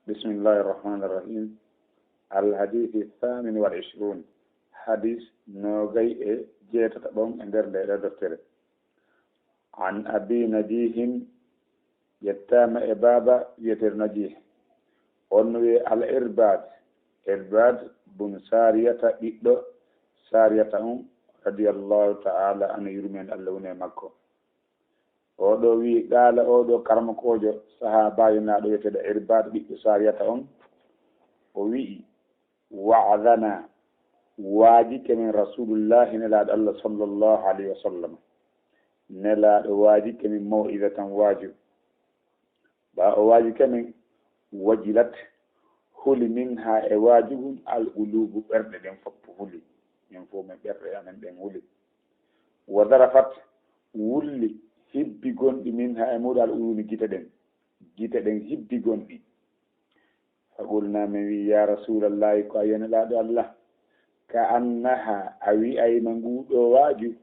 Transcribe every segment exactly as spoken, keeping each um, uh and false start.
بسم الله الرحمن الرحيم. الحديث الثامن والعشرون. Hadis noogay e jeetataɓo on e nder nde ɗo deftere. عن أبي نجيح, ƴettaama e baaba wiyeteeɗo Najih. On wiye Al Irbad, Irbad bun Sariyata, ɓiɗɗo Sariyata on, radiyallahu ta'ala anhu, yurmeen Allah woni e makko. Oo ɗoo wiyi, qaala, oo ɗoo karamokoojo, sahaabaajo naaɗo wiyeteeɗo Irbaad ɓiɗɗo Saariyata on, o wiyi, wa'adanaa, waajike min Rasuulullaahi, Nelaaɗo Allah, sallallaahu alayhi wa sallam. Nelaaɗo waajike min maw'izatan, waaju. Ɓaa o waajike min, wajilat, huli, minhaa, e waaju ngun, al quluubu, ɓerɗe ɗen fof huli. Min fof min ɓerɗe amen ɗen huli. Wa darafat, wulli, hibbi gonɗi, minhaa, e muuɗum, al uyuunu, gite ɗen. Gite ɗen hibbi gonɗi. Fa qulnaa, min wiyi, yaa Rasuulallaahi, ko a wiyi Nelaaɗo Allah, ka annahaa, a wi'ayma nguu ɗoo waaju,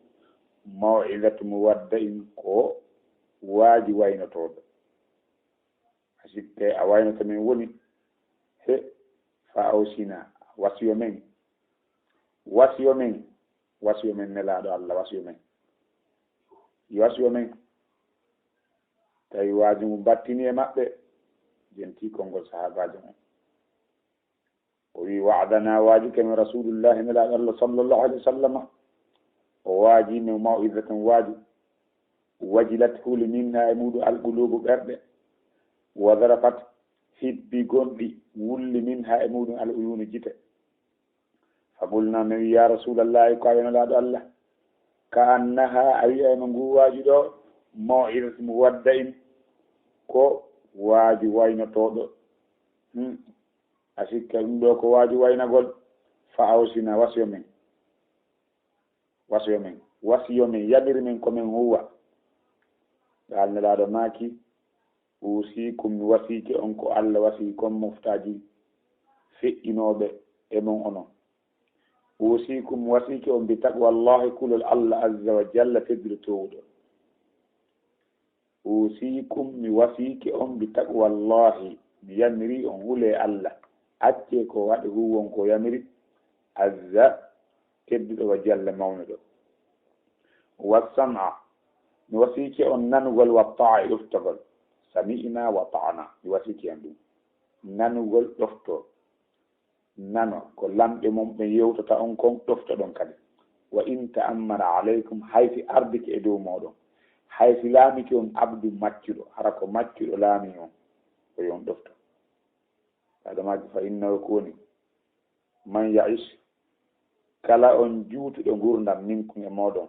maw'izatu muwadda'in, ko waaju waynotooɗo. A sikkay a waynoto min woni, he, fa awsinaa, wasiyo men, wasiyo men, wasiyo men, Nelaaɗo Allah, wasiyo men. Yo wasiyo men. Tawi waaju ngu battini e maɓɓe, jentii konngol sahaabaajo on. O wiyi, wa'adanaa, waajike min Rasuulullaahi, Nelaaɗo Allah, sallallaahu alayhi wa sallama. O waajii min maw'izatan, waaju. Wajilat, huli, minhaa, e muuɗum, al quluubu, ɓerɗe. Wa darafat, hibbi gonɗi, wulli, minhaa, e muuɗum, al uyuunu, gite. Fa qulnaa, min wiyi, yaa Rasuulallaahi, ko a wiyi Nelaaɗo Allah, ka annahaa, a wi'ayma nguu waaju ɗoo, maw'izatu muwadda'in, ko waaju waynotooɗo. Hmm. A sikka ɗum ɗoo ko waaju waynagol? Fa awsinaa, wasiyo men. Wasiyo men. Wasiyo men, yamir min ko min huuwa. Ngal Nelaaɗo maaki, uusiikum, mi wasiike on ko Allah wasii kon moftaaji feƴƴinooɓe e mon onon. Uusiikum, mi wasiike on, bi taqwallaahi, kulol Allah, azza wa jalla, tedduɗo toowuɗo. Uusiikum, mi wasiike on, bi taqwallaahi, mi yamirii on hulee Allah, accee ko waɗi huuwon ko yamiri, azza, tedduɗo, wa jalla, mawnuɗo. Wassam'a, mi wasiike on nanugol, wa taa'a, e ɗoftagol. Sami'naa wa ata'naa, mi wasiike on ɗum. Nanugol, ɗoftoo. Nano ko lamɓe mon ɓen yewtata on kon, ɗoftoɗon kadi. Wa in ta'ammara alaykum, hay si ardike e dow mooɗon, hay si laamike on abdu maccuɗo, hara ko maccuɗo laamii on, ko yo on ɗofto. Adamaaji, fa innahu, ko woni, man ya'ish, kala on juutuɗo ngurndan, minkum, e mooɗon,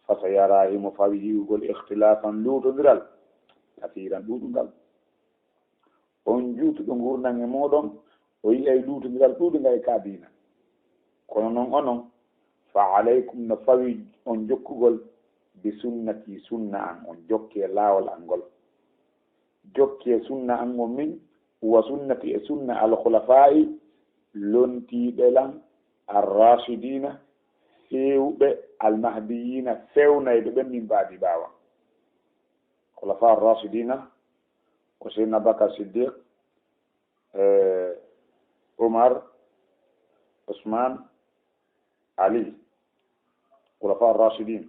fa sayaraa, himo fawi yi'ugol, ikhtilaafan, luutondiral, kasiiran, ɗuuɗungal. On juutuɗo ngurndan e mooɗon, o yi'ay luutondiral ɗuuɗungal e ka diina. Kono non onon, fa alaykum, no fawi on jokkugol, bi sunnati, sunna an, on jokkee laawol an ngol. Jokkee sunna an on min, wa sunnati, e sunna al khulafaa'i, lontiiɓe lan, ar-raashidiina, feewɓe, al-mahdiyyiina, feewnayɓe ɓen, min ba'di, ɓaawo an. Khulafaa ar-raashidiina ko Seydina Abubakar Siddiq, eh, Umar, Usmaan, Ali, khulafaa ar-raashidiin.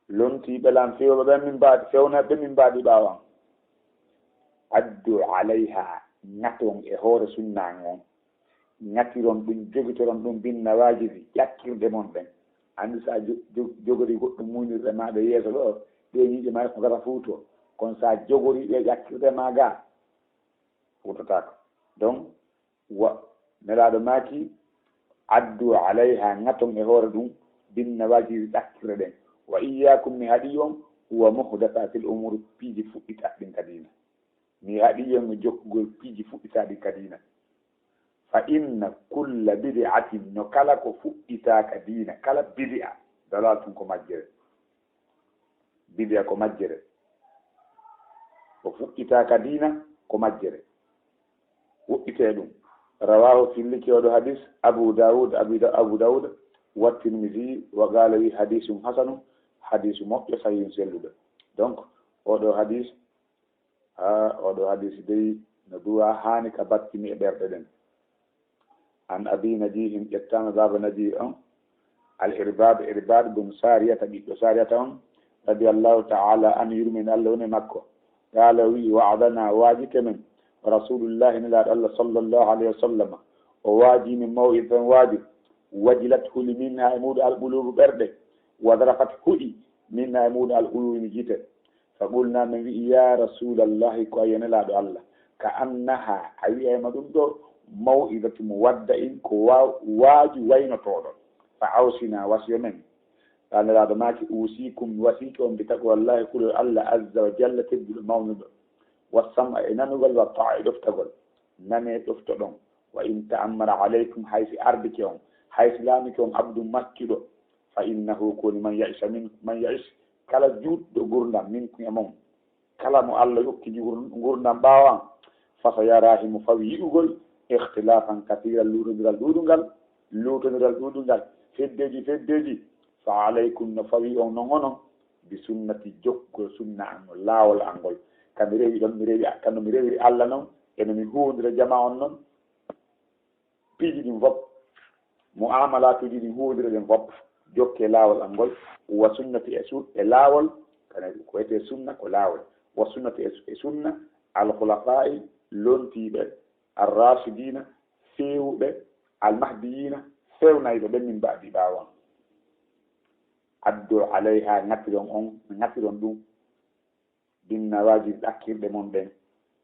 Lontiiɓe lan feewɓe ɓen min ba'di, feewnayɓe ɓen min ba'di, ɓaawo an. Addu alayha, ŋaton e hoore sunna an on. Ŋatiron ɗum, jogitoron ɗum, bin nawaajizi, ƴakkirɗe mon ɗen. Anndi so a jo-, jo-, jogorii goɗɗum muynirɗe maa ɗe yeeso ɗoo, ɗe ñiiƴe maa ko ngata fuuto. Kono so a jogorii ɗe ƴakkirɗe maa gaa, fuutotaako. Donc, wa, Nelaaɗo maaki, addu alayha, ŋaton e hoore ɗum, bin nawaajizi, ƴakkirɗe ɗen. Wa iyyaakum, mi haɗii on, wa muhdathaatil umuur, piiji fuɗɗitaaɗi ɗin ka diina. Mi haɗii on e jokkugol piiji fuɗɗitaaɗi ka diina. Fa inna kulla bid'atin, no kala ko fuɗɗitaa ka diina, kala bid'a, dalaalatun, ko majjere. Bid'a ko majjere. Ko fuɗɗitaa ka diina, ko majjere. Woɗɗitee ɗum. Rawaahu, fillike oo ɗoo hadis, Abu Daawud, Abi Da-, Abu Daawud, wa Tirmizi, wa qaala, wi, hadisun hasanun, hadisu moƴƴo, sahihun, selluɗo. Donc, oo ɗoo hadis, Haa oɗo hadisi dey no duwa haani ka battini e ɓerɗe ɗen. An Abi Najihin, ƴettaama baaba Najihi on, Al Irbad, Irbad bun Sariyata, ɓiɗɗo Sariyata on, radiyallahu ta'ala anhu, yurmin Allah woni makko. Qaala, wi'i, wa'adana, waajike men, Rasulullahi, Nelaaɗo Allah, sallallahu alayhi wa sallam, o waaji min maw'izatan, waaju, wajilat, huli, minha, e muuɗum, al qulubu, ɓerɗe, wa zarafat, hu'i, minha, e muuɗum, al uyunu, gite. Fa qulna, min wi'i, ya Rasulallahi, ko a, yo Nelaaɗo Allah, ka annaha, a wi'ayma ɗum ɗo, maw'izatu muwadda'in, ko wa-, waaju waynotooɗo. Fa awsina, wasiyo men. Ɓay Nelaaɗo maaki, usikum, mi wasiike on, bi taqwallahi, kulol Allah, azza wa jalla, tedduɗo, mawnuɗo, wa sam'a, e nanugol, wa ta'a, e ɗoftagol. Nanee, ɗoftoɗon. Wa in ta'ammara alaykum, hay si ardike on, hay si laamike on, abdun, maccuɗo, fa innahu, ko woni, man ya'isha min, man ya'ish, kala juutɗo gurdam, minkum, e mon, kala mo Allah hokki ngur-, ngurndan ɓaawo an, fa sayara, himo fawi yi'ugol, ikhtilafan kathiran, luutondiral ɗuuɗungal, luutondiral ɗuuɗungal, feddeeji, feddeeji. Fa alaykum, no fawi on non onon, bi sunnati, jokkugol sunna an, laawol an ngol. Ka mi rewi ɗon, mi rewi, ka no mi rewiri Allah non, e no mi huwondira jamaa on non, piiji ɗin fof, mu'amalatuuji ɗin huuwondira ɗen fof, jokke laawol an ngol, wa sunnati, e su-, e laawol, kane ko wiyetee sunna, ko laawol, wa sunnati, e su-, e sunna, al khulafaa'i, lontiiɓe, ar rashidina, feewuɓe, al mahdiyina, fewnayɓe ɓen, min ba'di, ɓaawo an. Addu alayha, ŋatiron on, ŋatiron ɗum, bin nawajid, ɗakkirɗe mon ɗen.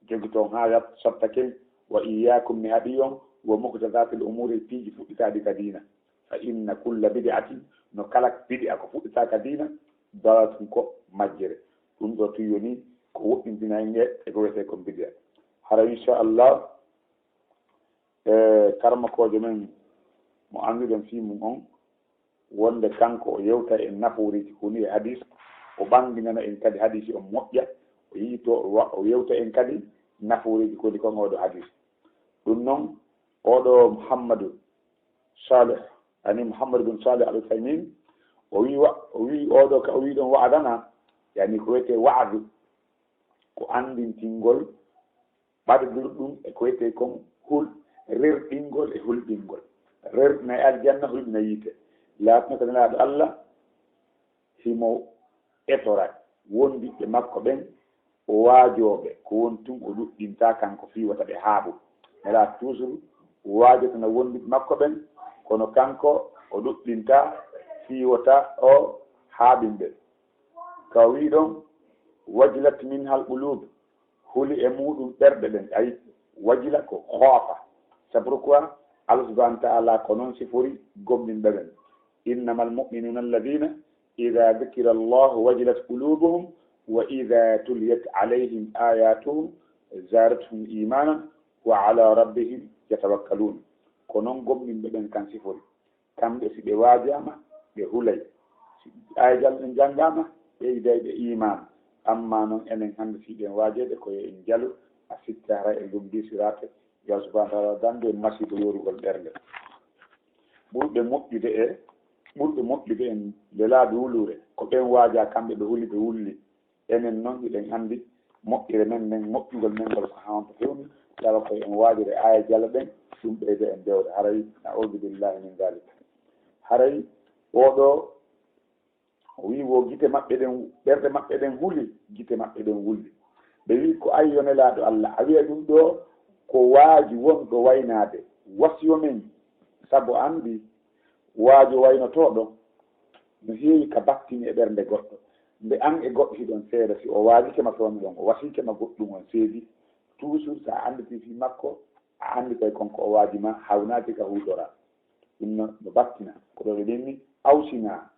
Jogiton haa yat-, sotta ken. Wa iyyakum, mi haɗi on, wa muhdathatil umuri, piiji fuɗɗitaaɗi ka diina. Fa inna kulla bid'atin, no kala bid'a ko fuɗɗitaa ka diina, dalalatun, ko majjere. Ɗum ɗo tun yoni ko woɗɗintinay nge e ko wiyetee kon bid'a. Hara, insha Allah, e, karamokoojo men mo annduɗen fii mum on, wonde kanko o yewta en nafooriiji ko woni e hadis, o ɓanginana en kadi hadisi on moƴƴa, o yiito, o wa-, o yewta en kadi nafooriiji ko woni kon oɗo hadis. Ɗum non, oɗo Muhammadu Salih, ani Muhammad bin Salih Al Uthaymin, o wi wa-, o wi oɗo ka o wi ɗon wa'adana, yani ko wiyetee wa'adu, ko anndintingol ɓadodiri ɗum e ko wiyetee kon hul-, rerɗingol e hulɓingol. Rerɗina e aljanna, hulɓina yiite. Laatino ko Nelaaɗo Allah, himo etora wondiɓɓe makko ɓen, o waajooɓe ko woni tun, o ɗuɗɗintaa kanko fii wota ɓe haaɓu. Nelaaɗo toujours waajotana wondiɓɓe makko ɓen, kono kanko o ɗuɗɗintaa fii wota o haaɓin ɓe. Ka o wi'i ɗon, wajilat minhal qulub, huli e muuɗum ɓerɗe ɗen, ay, wajila ko hoofa. C'est pourquoi Allah subhanahu wa ta'ala ko non sifori gomɗinɓe ɓen. Innamal mu'minuna alladhina idha dhukira Allahu wajilat qulubuhum wa idha tuliyat alayhim ayatuhu zadatuhum imanan wa ala rabbihim yatawakkalun. Ko non gomɗinɓe ɓen kan sifori. Kamɓe, si ɓe waajaama, ɓe hulay. Si aaya Jalla ɗen janngaama, ɓeyday ɓe iimaan. Ammaa non, enen hannde, si ɗen waajeede, ko yo en jalu, a sikka haray en lummbii siraate. Yo Allah subhanahu wa ta'ala dandu en masiibo yoorugol ɓernde. Ɓurɓe moƴƴude e, ɓurɓe moƴƴude en lelaaɗo wuluure, ko ɓen waajaa, kamɓe ɓe huli, ɓe wulli. Enen non, hiɗen anndi moƴƴere men, men moƴƴugol men ngol ko haa on to fewni, tawa ko en waajere aaya Jalla ɗen, ɗum ɓeyda en bewre. Haray, na'uudu billahi min dalik. Haray, oo ɗoo, o wi'i wo gite maɓɓe ɗen, ɓerɗe maɓɓe ɗen huli, gite maɓɓe ɗen wulli. Ɓe wi'i, ko an yo Nelaaɗo Allah, a wi'a ɗum ɗoo ko waaju wonɗo waynaade, wasiyo men, sabu anndi waaju waynotooɗo no heewi ka battini e ɓernde goɗɗo. Nde an e goɗɗo hiɗon seeda, si o waajike ma fewndo ɗon, o wasiike ma goɗɗum, on seedi, toujours so a annditii fii makko, a annditay kon ko o waaji ma, hawnaaki ka huutora. Ɗum no, no battina. Ko ɗo ɓe ɓenni, awsina,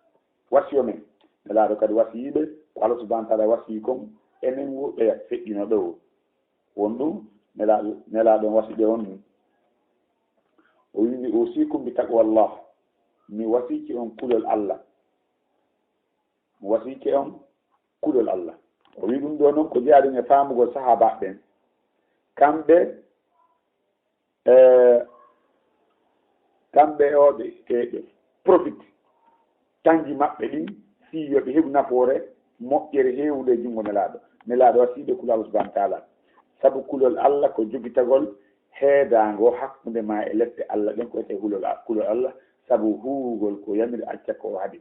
wasiyo men. Nelaaɗo kadi wasiyii ɓe, ko Allah subhanahu wa ta'ala wasiyii kon, enen wo ɓe feƴƴinooɓe wo. Won ɗum, Nelaaɗo, Nelaaɗo on wasi ɓe on ɗum. O wi'i, usikum bi taqwallah, mi wasiike on kulol Allah. Mi wasiike on kulol Allah. O wi'i ɗum ɗoo non ko jeyaa ɗum e faamugol sahaabaaɓe ɓen. Kamɓe, eh, kamɓe o ɓe, ɓe, ɓe profit tanji maɓɓe ɗin, fii yo ɓe heɓu nafoore moƴƴere heewunde e junngo Nelaaɗo. Nelaaɗo wasiyii ɓe kulol Allah subhanahu wa taala. Sabu kulol Allah ko jogitagol heedaango hakkunde ma e lette Allah ɗen ko wiyetee kulol A-, kulol Allah, sabu huuwugol ko yamiri, acca ko o haɗi.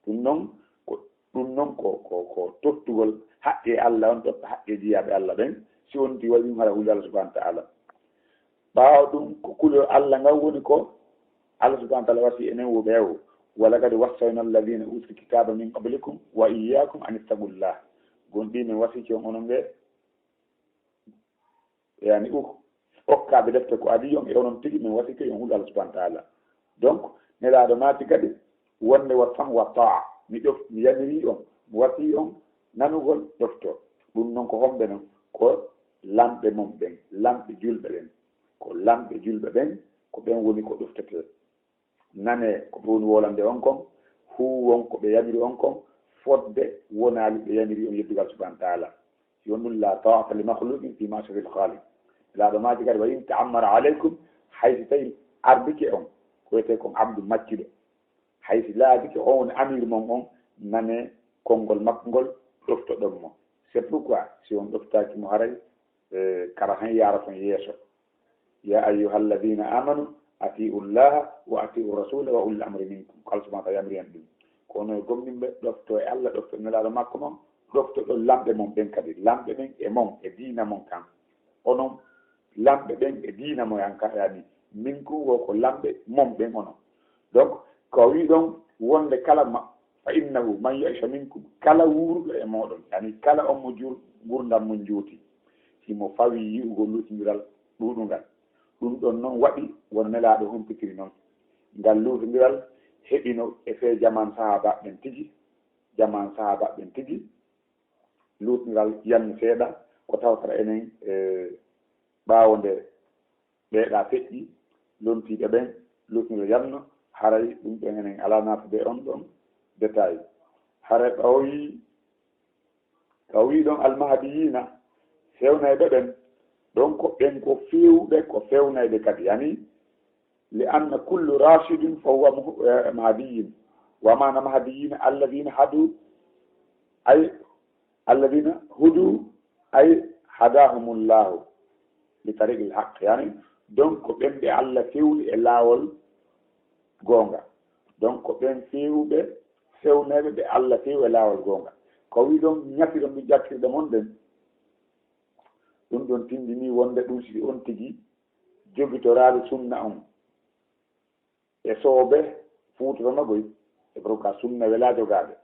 Ɗum noon ko, ɗum noon ko, ko, ko tottugol haqqe Allah on, totta haqqe jiyaaɓe Allah ɓen, si wonti waɗi ɗum hara huuwde Allah subhanahu wa taala. Ɓaawo ɗum ko kulol Allah ngal woni ko Allah subhanahu wa taala wasiyii enen wo ɓeewo. "Wa laqad wassayna alladhina utul kitaba min qablikum wa iyyakum an ittaqullah." Gonɗii men wasiyii on onon ɓe, yani, u-, okkaaɓe defte ko adii on, e onon tigi men wasiyii on huuwde Allah subhanahu wa taala. Donc, Nelaaɗo maaki kadi wonde wa sam wa taa. Mi ɗof-, mi yamirii on, mi wasiyii on nanugol, ɗoftoo. Ɗum noon ko homɓe noon? Ko lamɓe mon ɓen, lamɓe julɓe ɓen. Ko lamɓe julɓe ɓen, ko ɓen woni ko ɗoftetee. Nanee ko ɓe woni wolande on kon, huuwon ko ɓe yamiri on kon, fodde wonaali ɓe yamiri on yeddugal subhanahu wa taala. Si on ɗum, "La ta'ata li makhluqin fi ma'siyatil khaliq." Nelaaɗo maaki kadi, "Wa in ta'ammara alaykum," hay si tawi ardike on, ko wiyetee kon abdu maccuɗo. Hay si laatike on woni amir mon on, nanee konngol makko ngol, ɗoftoɗon mo. C'est pourquoi si on ɗoftaaki mo haray, eh, kara han yaaraton yeeso. "Ya ayyuhalladhina amanu ati'u llaha wa ati'u rasula wa ulil amri minkum." Ko Allah subhanahu wa taala yamiri en ɗum. Ko onon gomɗinɓe, ɗoftoo e Allah, ɗoftoo e Nelaaɗo makko mon, ɗoftoɗon lamɓe mon ɓen kadi. Lamɓe ɓen e mon, e diina mon kan. Onon lamɓe ɓen e diina mon yan ka, yani, minkum wo ko lamɓe mon ɓen onon. Donc, ko o wii ɗon wonde kala ma, "Fa innahu man ya'isha minkum," kala wuuruɗo e mooɗon, yani kala on mo jur-, ngurdam mum juuti, himo fawii yi'ugol luutndiral ɗuuɗungal. Ɗum ɗon non waɗi won Nelaaɗo humpitiri non. Ngal luutndiral heɓino e fee jaman sahaabaaɓe ɓen tigi, jaman sahaabaaɓe ɓen tigi, luutndiral yanni seeɗa, ko tawtara enen, e, ɓaawo nde ɓeeɗa feƴƴi, lontiiɓe ɓen, luutndiral yanno, haray ɗum ɗon enen alaa naatude e on ɗon détail. Haray ɓawoyi, ka o wii ɗon almahdiyiina, fewnayɓe ɓen, ɗon ko ɓen ko feewɓe, ko fewnayɓe kadi, yani, li anna kullu rashidin fa huwa muh-, eh, mahdiyyin. Wa maana mahdiyyiina alladhiina hadu, ay, alladhiina hudu, ay, hadahumullahu li tariqil haqq. Yani, donc, ko ɓen ɓe Allah fewni e laawol goonga. Donc, ko ɓen feewɓe, fewnayɓe ɓe Allah fewi e laawol goonga. Ko wii ɗon, ñafiron ɗum ƴakkirɗe mon ɗen. Ɗum ɗon tindini wonde ɗum si on tigi jogitoraali sunna on. E soobe fuutoto nogoy, e pourquoi sunna welaa jogaade.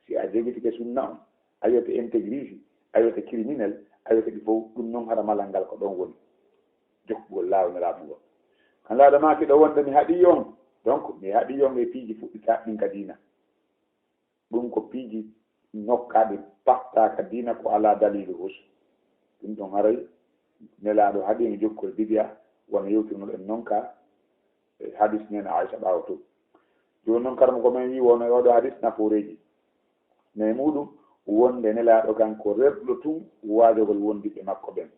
Si a jogitike sunna on, a wiyete intégriste, a wiyete criminel, a wiyete ɗi fof, ɗum noon hara malal ngal ko ɗon woni. Jokkugol laawol Nelaaɗo ngol. Kan Nelaaɗo maaki ɗo wonde mi haɗii on, donc mi haɗii on e piiji fuɗɗitaaɗi ɗin ka diina. Ɗum ko piiji nokkaaɗi pattaaka diina ko alaa daliilu hus. Ɗum ɗon haray Nelaaɗo haɗi en jokkol bidiya, wano yewtirnoɗen non ka, e, hadis nene Aisha ɓaawo to. Jooni non, karamoko men wii wonno e oɗo hadis nafooreeji. Mais muɗum wonde Nelaaɗo kan ko rerɗo tun waajogol wondiɓɓe makko ɓen.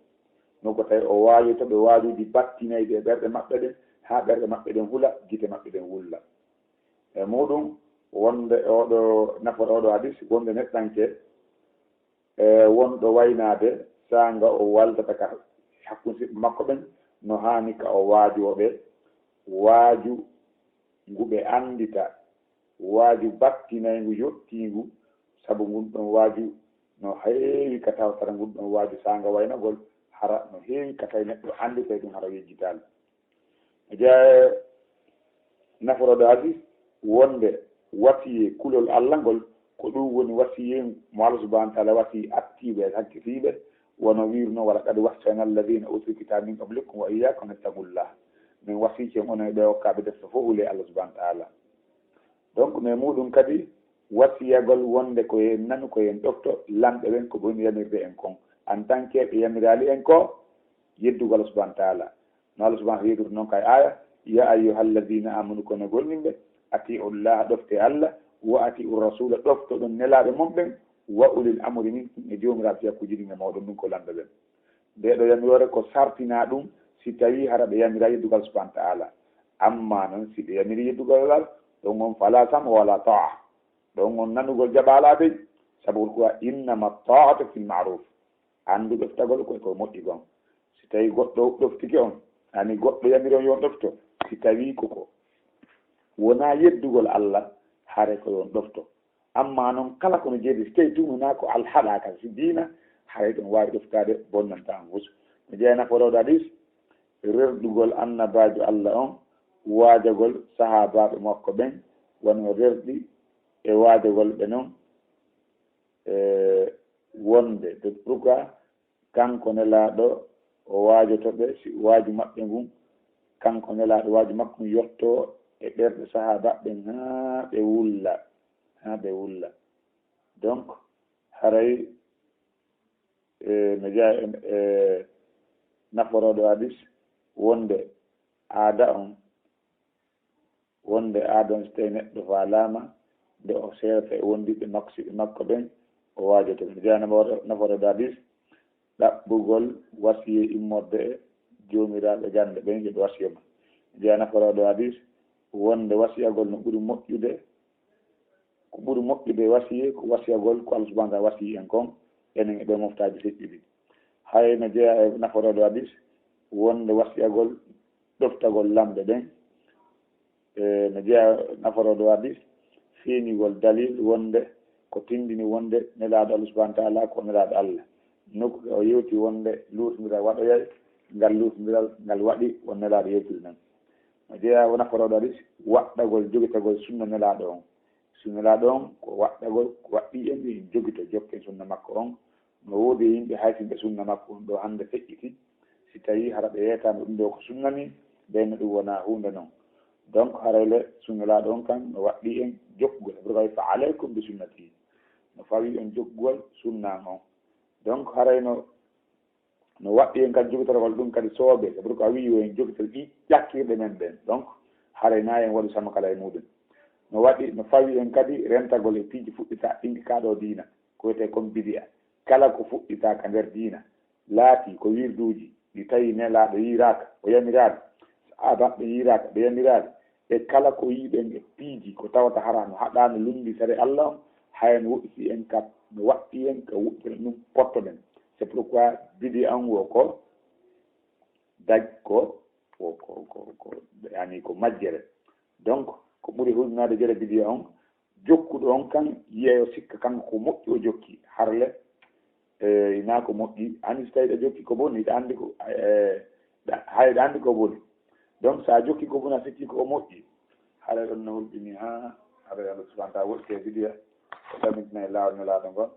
No ko tawi o waajoto ɓe waajuuji battinayɗi e ɓerɗe maɓɓe ɗen, haa ɓerɗe maɓɓe ɗen hula, gite maɓɓe ɗen wulla. E muɗum wonde oɗo, nafoore oɗo hadis, wonde neɗɗanke, e, wonɗo waynaade, saanga o waldata ka hakkunde siɓɓe makko ɓen, no haani ka o waajoo ɓe, waaju ngu ɓe anndita, waaju battinayngu, yottiingu, sabu ngun ɗon waaju no heewi ka tawtara ngun ɗon waaju saanga waynagol, hara no heewi ka tawi neɗɗo annditay ɗum, hara yejjitaali. Jaa naforooɗo hadis wonde wasiyee kulol Allah ngol, ko ɗum woni wasiyee mo Allah subhanahu wa taala wasiyii attiiɓe e hakkitiiɓe, wano wiirno, "Wa laqad wassayna alladhina utul kitaba min qablikum wa iyyakum an ittaqullah." Min wasiyii on onon e ɓe okkaaɓe defte fof, hulee Allah subhanahu wa taala. Donc, mais muɗum kadi wasiyagol wonde ko en nanu, ko en ɗofto lamɓe ɓen ko ɓe woni yamirde en kon. En tant que ɓe yamiraali en ko yeddugol Allah subhanahu wa taala. No Allah subhanahu wa taala yeeɗirta non kay aya, "Ya ayyuhalladhina amanu," kono gomɗinɓe, "ati'u llaha," ɗofte Allah, "wa ati'u rasula," ɗoftoɗon nelaaɓe mon ɓen, "wa ulil amri minkum," e joomiraaɓe fiyakuuji ɗin e mooɗon, ɗum ko lamɓe ɓen. Nde ɗo yamiroore ko sartinaa ɗum si tawii hara ɓe yamiraa yeddugol subhanahu wa taala. Amma non si ɓe yamirii yeddugol Allah, ɗon on fala sam wala ta'a. Ɗon on nanugol jaɓaalaa dey. Sabu ko innama taatu fil maaruf. Anndu ɗoftagol ko e ko moƴƴi kon. Si tawi goɗɗo ɗoftike on, ani goɗɗo yamiri on yo on ɗofto, si tawi ko ko wonaa yeddugol Allah, hare ko yo on ɗofto. Amma non kala ko no jeedi, si tawi tun wonaa ko alhaɗaaka si diina, haray ɗon waawi ɗoftaade bonnanta on fus. No jeeya naforooɗo hadis, rerɗugol annabaajo Allah on, waajagol sahaabaaɓe makko ɓen, wano rerɗi e waajagol ɓe non, e wonde, de pourquoi kanko Nelaaɗo o waajoto ɓe, si waaju maɓɓe ngun, kanko Nelaaɗo waaju makko ngun yottoo e ɓerɗe sahaabaaɓe ɓen haa ɓe wulla, haa ɓe wulla. Donc, haray, e, no jeyaa e, e naforooɗo hadis wonde aada on, wonde aada on, si tawi neɗɗo faalaama nde o seerata e wondiɓɓe makko, siɓɓe makko ɓen, o waajoto ɓe. No jeyaa naforooɗo hadis, ɗaɓɓugol wasiyee immorde e joomiraaɓe gannde ɓen, yo ɓe wasiyo ma. No jeyaa naforooɗo hadis, wonde wasiyagol no ɓuri moƴƴude, ko ɓuri moƴƴude wasiyee, ko wasiyagol ko Allah subhanahu wa taala wasiyii en kon, enen e ɓee moftaaji feƴƴuɗi. Hay no jeyaa e naforooɗo hadis, wonde wasiyagol ɗoftagol lamɓe ɓen, e no jeyaa naforooɗo hadis, feeñugol dalil wonde ko tindini wonde Nelaaɗo Allah subhanahu wa taala ko Nelaaɗo Allah. Nokku ka o yewti wonde luutondiral waɗoyay, ngal luutondiral ngal waɗi won Nelaaɗo yewtiri non. No jeyaa o naforooɗo hadis, waɗɗagol jogitagol sunna Nelaaɗo on. Sunna Nelaaɗo on ko waɗɗagol, ko waɗɗii en en jogito, jokken sunna makko on. No woodi e yimɓe haysinɓe sunna makko on ɗoo hannde feƴƴiti, si tawii hara ɓe yeetaano ɗum ɗoo ko sunna nii, ɓen no ɗum wonaa huunde non. Donc, haray le sunna Nelaaɗo on kan no waɗɗii en jokkugol. Sabu ko fa alaykum bi sunnati. No fawii en jokkugol sunna on. Donc, haray no, no waɗɗii en kadi jogitorgol ɗum kadi soobee. Sabu ko a wi'i yo en jogitor ɗi ƴakkirɗe men ɓen. Donc, haray na en waɗu sama kala e muɗum. No waɗi, no fawii en kadi rentagol e piiji fuɗɗitaaɗi ɗin ka ɗoo diina, ko wiyetee kon bidi'a. Kala ko fuɗɗitaa ka nder diina, laatii ko wirduuji ɗi tawi Nelaaɗo yiiraaka, o yamiraali, sahaabaaɓe yiiraaka, ɓe yamiraali, e kala ko yiiɗen e piiji ko tawata hara no haɗaano lundi sariya Allah on, hay no woɗɗiti en ka, no waɗɗi en ka woɗɗude ɗum pottoɗen. C'est pourquoi bidi'a on wo ko daj ko, ko, ko, ko, ko, yani ko majjere. Donc, ko ɓuri hulɓinaade jere bidi'a on, jokkuɗo on kan, yi'ay o sikka kanko ko moƴƴi o jokki, hara le, e, hinaa ko moƴƴi. Ani si tawi ɗa jokki ko boni, hiɗa anndi ko, e, ɗa, hay ɗa anndi ko boni. Donc, so a jokki ko boni, a sikki ko moƴƴi, haray ɗon no hulɓini haa, haray Allah subhanahu wa taala woɗɗi e bidi'a, o ɗamintina e laawol Nelaaɗo ngol.